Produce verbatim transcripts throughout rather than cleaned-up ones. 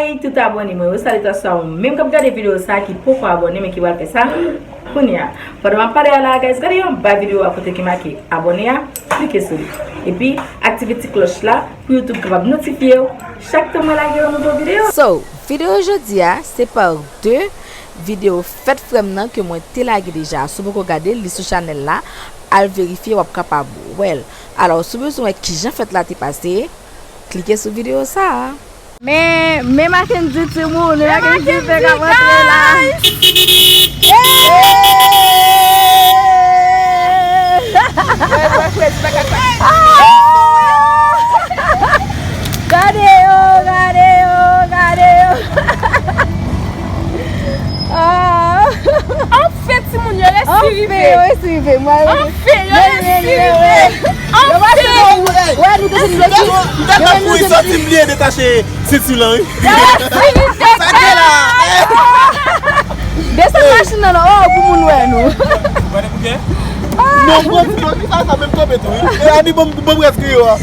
Hey tout abòne mwen yo, salitasyon a ou menm k ap gade videyo sa a ki poko abòne men ki pral fè sa kounye a. Pandan m ap pale a la a guys, gade anba videyo a kote ki make abòne a, klike sou li. Epi aktive ti klòch la pou YouTube kapab notifye w chak tan mwen lage yon nouvo videyo. So, videyo jodi a se part de videyo fèt frè m nan ke mwen te lage deja. Si w poko gade l, li sou chanèl la, al verifye, w ap kapab wè l. Alò, si w bezwen wè kijan fèt la te pase, klike sou videyo sa a. Men, men Mackendy timoun, men Mackendy fè k ap antre la. Gade yo, gade yo, gade yo. Ah. Anfen, timoun, yo resi rive. Anfen, yo resi rive. Anfen, yo resi rive. Anfen. Wè, nou te fin bloke. M ta kouri soti, m bliye detache senti lan, wi. Yo resi rive. Sa te la. Desann machin nan, non. Oh, pou moun wè nou. Wè de bouke? Non, pran ti kote sa, sa menm tonbe tou, wi. E Ani, bon, bon, prèske yo a.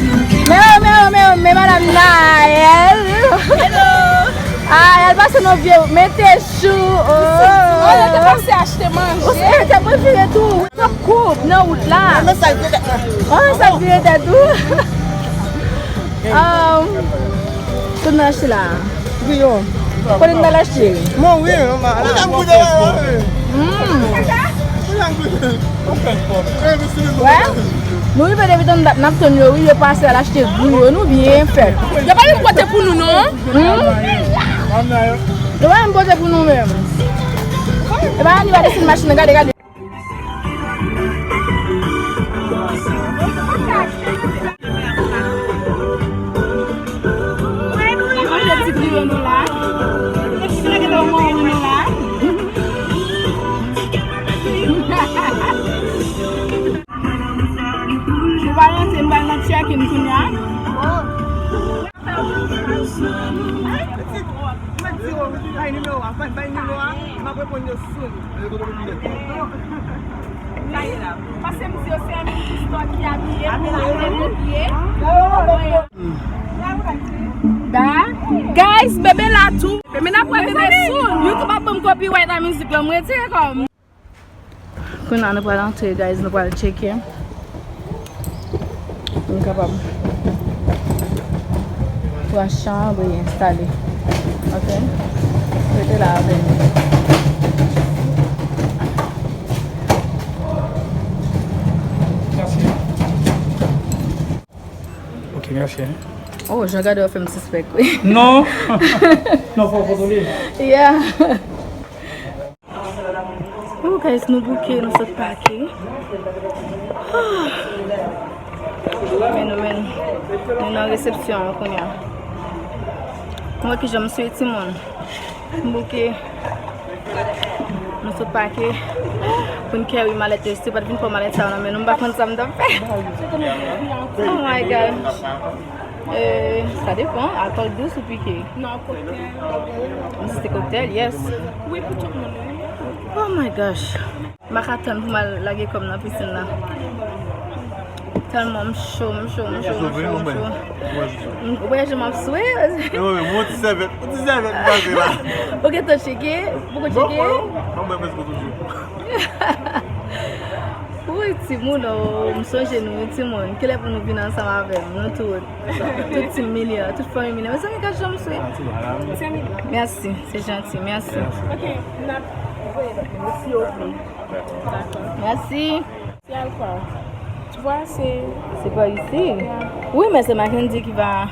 Men, men, men, men, madam Naël. Hello. Ah, el pase nan vye, mete chou. Oh, yo te pase achte manje. Ou se te prefere tou. Koup nan wout la. Mwen sa vire tèt mwen. Oh, sa vire tèt ou. Um, kote n achte la? Griyon. Kote n al achte? Mwen wi, non, ma. Ou janm goute la, wi. Mm. Ou janm goute. Wè? Nou rive depi tan dat n ap tann yo, wi, yo pase al achte griyon, nou byen fèt. Yo pa vin pote pou nou, non? Hmm? Yo pa menm pote pou nou menm. E pa anni pa desann machin nan, gade, gade. Manje ti griyo nou la. Manje ti griyo nou la. Nou pa ranse, m pral nan check-in kounye a. Mwen di yo, bay nimewo a, bay, bay nimewo a, m ap reponn yo soon. Sa ye la. Paske m di yo se yon moun ki stalk ki abiye, pou mwen kopiye. Da, guys, bebe la tou. Men n ap wè bebe soon. YouTube ap ban m copyright a mizik la, m retire kò m. Kounye a nou pral antre, guys, nou pral tcheke pou nou kapab pran chanm e enstale. Ok? Rete la avè nou. Ok, mèsi, hein. Oh, jan gade w fè m sispèk, wi. Non. Non, fò w kontwole. Yeah. Oh, guys, nou bouke, nou sot pake. Ah. Men nou, men nou nan resepsyon an kounye a. Mwen ki jan m swe timoun. M bouke. Nou sot pake. Pou n carry malèt yo, si te pa t vin pran malèt sa yo nan men nou, m pa konn sa m t ap fè. Oh my gosh. Euh, sa depan, alkòl dous ou pike? Non, koktèl. Ou se koktèl, yes. Wi, pou tout moun, wi. Oh my gosh. M pa ka tann pou m al lage kò m nan pisin nan. Tèlman m cho, m cho, m cho, m cho, m cho. Ou wè jan m ap swe? E mwen menm, yon ti sèvyèt, yon ti sèvyèt m pase la. Ou gentan tcheke? Poko tcheke? Non, mwen prèske toujou. Wi, timoun, oh, m sonje nou, wi, timoun. Kilè pou nou vin ansanm avè m, nou tout. Tout team Milien, tout fanmi Milien. Mezanmi, gad jan m swe. Mèsi, se janti, mèsi. Ok, n ap voye lòt moun si yo vle. Dakò. Mèsi. C'est à quoi? Tu vois, c'est... C'est par ici. Yeah. Oui, mais c'est Mackendy qui va,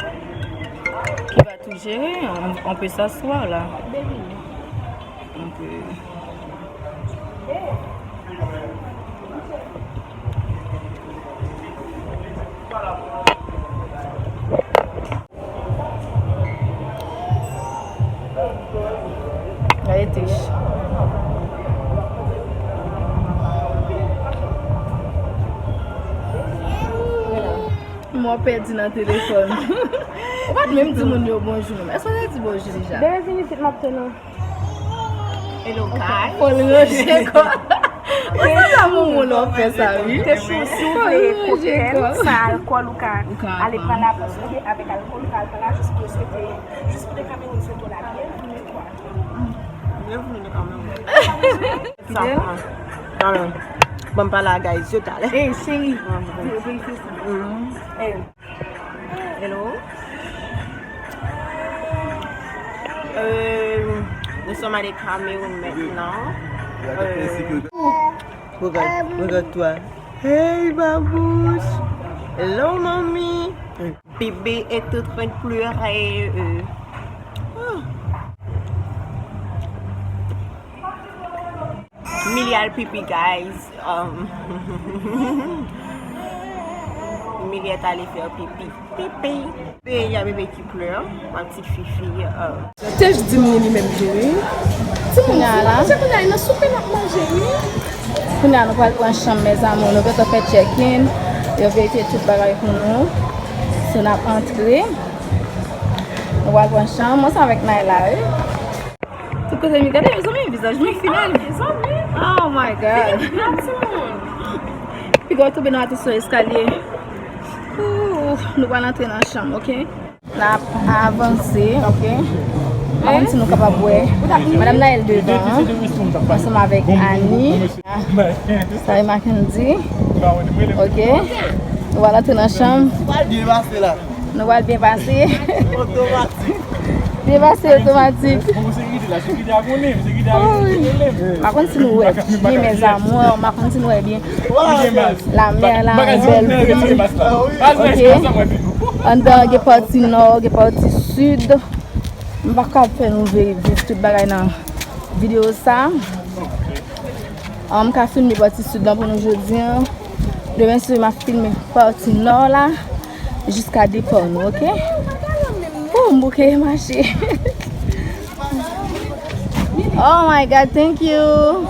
qui va tout gérer. On, on peut s'asseoir là. Baby. On peut. Gade Tish. Mwen pèdi nan telefòn. Ou pa t menm di moun yo bonjou menm. Èske w te di bonjou deja? Bienvenue, c'est Martin. Hello, guys. Fò l ranje kò. Ou se la moun lè w fè sa, wi. Te chou, si w vle koktèl san alkòl, ou ka ale pran la, paske avèk alkòl, ou ka al pran la jis pou yo swete, jis pou te ka vini swete w la byenvini, kwa. Byenvini kanmenm. Sa, kanmenm. Bon, m pale a guys yo talè. Ey, cheri. Ey. Hello. Euh, nous sommes à des Cameroun maintenant. Euh, Regarde, regarde-toi. Hey, babouche. Hello, mommy. Bébé est en train de pleurer. Euh. Ah. Millie al pipi, guys. Um, Millie t ale fè pipi. Pipi. Bebe, y a bebe ki plè. Ma petite fifi. Euh. Tej di m li menm tou, wi. Timoun, kounye a la, se kounye a, nan soupe n ap manje, wi. Kounye a, nou pral pran chanm, mes amours. Nou gentan fè check-in. Yo verifye tout bagay pou nou. So, n ap antre. Nou pral pran chanm. Mwen se avèk Nayla, wi. Tout kote m gade, mezanmi, vizaj mwen fini. Oh my God. Piga w tonbe nan atensyon eskalye. Ooh, nou pral antre nan chanm, ok? N ap avanse, ok? M pa konn si nou kapab wè. Madam Naël devan, ansanm avèk Annie. Sa e Mackendy. Ok. Nou pral antre nan chanm. Nou pral byen pase. Otomatik. Byen pase otomatik. Bon, se gide la, se gide a konnen, se gide a rele m. M pa konn si nou wè byen, mes amours, m pa konn si nou wè byen. La mer la, bèl view. Ok. Anndan gen pati nò, gen pati sid. M pa ka fè nou viv tout bagay nan videyo sa. An, m ka filme pati sid lan pou nou jodi an. Demen sou m ap filme pati nò la jiska depa nou, ok? Pou m bouke mache. Oh my God, thank you.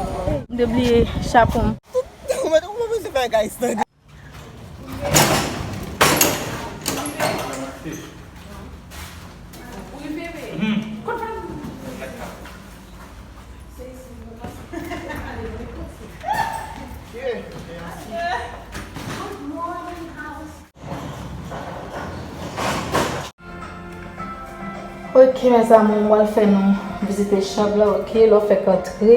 M te bliye chapo m. Ou mèt ou bezwen fè guys tande. Ok, mes amours, m pral fè nou vizite chanm lan, ok? Lè w fèk antre,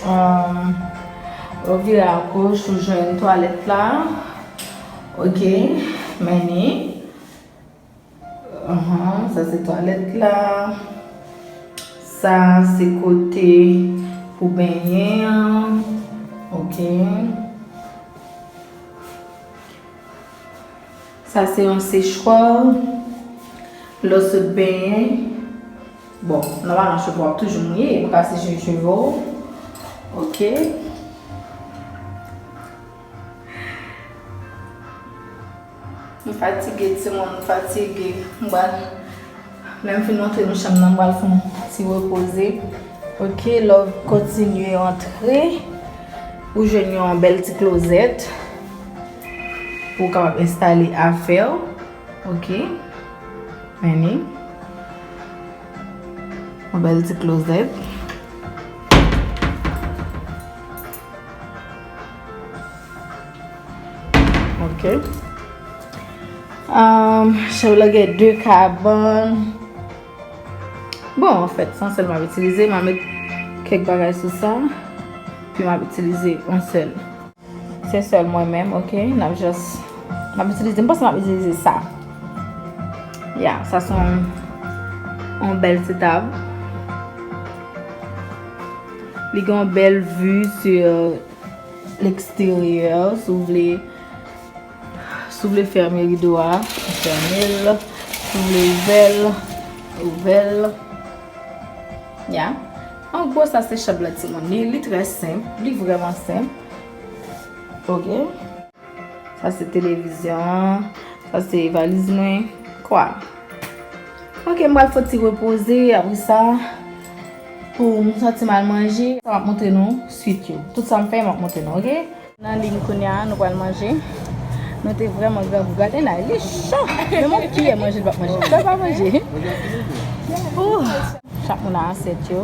um, ou vire agoch, ou jwenn twalèt la. Ok, mennen. Ahan, sa se twalèt la. Sa se kote pou benyen an. Ok. Sa se yon sechwa. Lè w sot benyen. Bon, nòmalman cheve w ap toujou mouye, e pa ka seche cheve w. Ok. M fatige, timoun, m fatige. M pral, lè m fin montre nou chanm nan, m pral fè yon ti repoze. Ok, love, kontinye antre. Ou jwenn yon bèl ti klozèt pou w kapab enstale afè w. Ok. Mennen. Yon bèl ti klozèt. Ok. Um, chanm lan gen de kabann. Bon, anfèt, se yon sèl m ap itilize. M a met kèk bagay sou sa. Pi m ap itilize yon sèl. Se sèl mwen menm, ok? N ap just, m ap itilize, m panse m ap itilize sa. Ya, sa se yon, yon bèl ti tab. Li gen yon bèl view sur l'extérieur, si w vle, si w vle fèmen rido a, fèmen l, si w vle ouvè l, ouvè l. Ya. An gwo, sa se chanm la, timoun. Li, li trè senp. Li vrèman senp. Ok. Sa se televizyon an. Sa se valiz mwen. Kwa. Ok, m pral fè ti repoze. Apre sa, pou m santi m al manje, sa m ap montre nou swit yo. Tout sa m fè, m ap montre nou, ok? Nan liy kounye a, nou pral manje. Nou te vrèman grangou. Gade la, li cho. Menm yon kiyè manje, l p ap manje. Sa pa manje. Ouh. Chak moun a asyèt yo.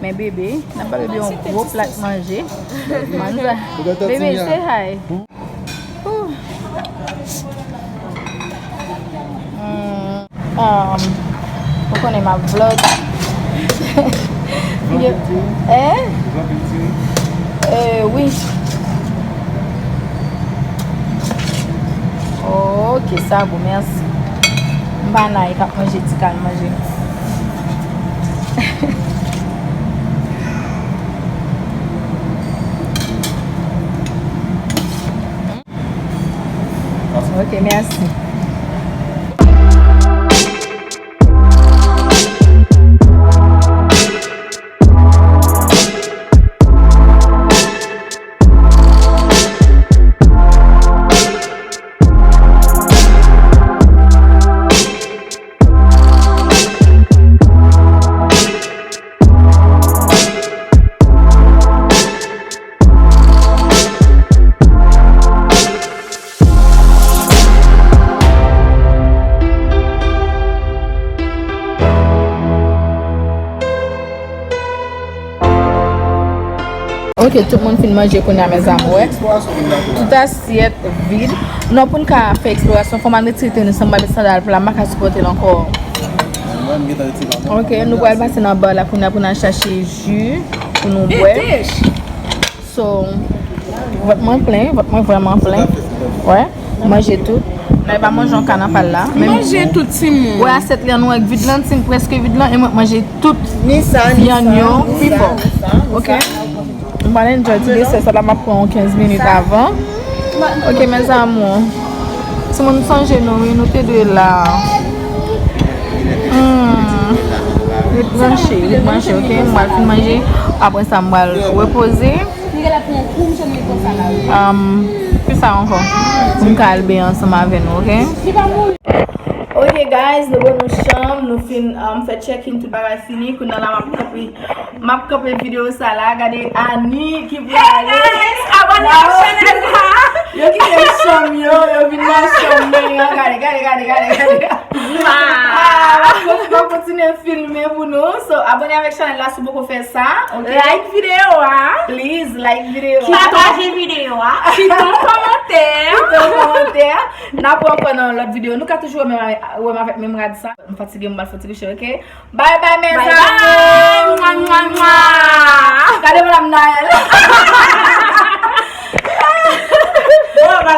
Men bebe, n ap ba bebe yon gwo plat manje. Manza. Bebe, say hi. Ooh. Mm, um, ou konnen m ap vlog. Vlog YouTube? Eh? Vlog YouTube? Eh, wi. Ok, sa bon, mèsi. M pa nan k ap manje ti kal manje. Ok, mèsi. Ok, tout moun fin manje kounye a, mezanmi, wè. Tout asyèt vid. Non, pou n ka fè eksplorasyon, fò m al retire tenis lan, m pa met sandal pla, m pa ka sipòte l ankò. Ok, nou pral pase nan bar la kounye a pou n al chache ji pou nou bwè. So, vant mwen plen, vant mwen vrèman plen. Wè, manje tout. Nan pa manje yon kanapal la. Manje tout, timoun. Wè, asyèt li an nou wè vid lan, timoun, prèske vid lan, e mwen manje tout vyann yo pi fò. Ok? M pral enjoy ti desè sa la, m ap pran yon kenz minit avan. Ok, mes amours. Timoun, sonje nou, wi, nou te dwe la. Hmm. Ret branche, ret branche, ok? M pral fin manje, apre sa m pral repoze. Um, ki sa ankò? Pou m ka al benyen ansanm avè nou, ok? Ok, guys, nou bon, nou chanm, nou fin, um, fè check-in, tout bagay fini. Kounye a la, m ap kanpe, m ap kanpe videyo sa la. Gade Annie ki prale. Abòne ak chanèl la. Yo kite chanm yo, yo vin nan chanm mwen an. Gade, gade, gade, gade, gade. Ah, m ap kontinye filme pou nou. So, abòne avèk chanèl la si w poko fè sa, ok? Like videyo a. Please, like videyo a. Pataje videyo a. Kite yon kòmantè. Kite yon kòmantè. N ap wè ankò nan yon lòt videyo. Nou ka toujou wè menm avèk, wè m avèk menm rad sa. M fatige, m pral fè ti kouche, ok? Bye bye, mes amours. Bye bye. Mwa, mwa, mwa. Gade madam Naël. Bon, ba,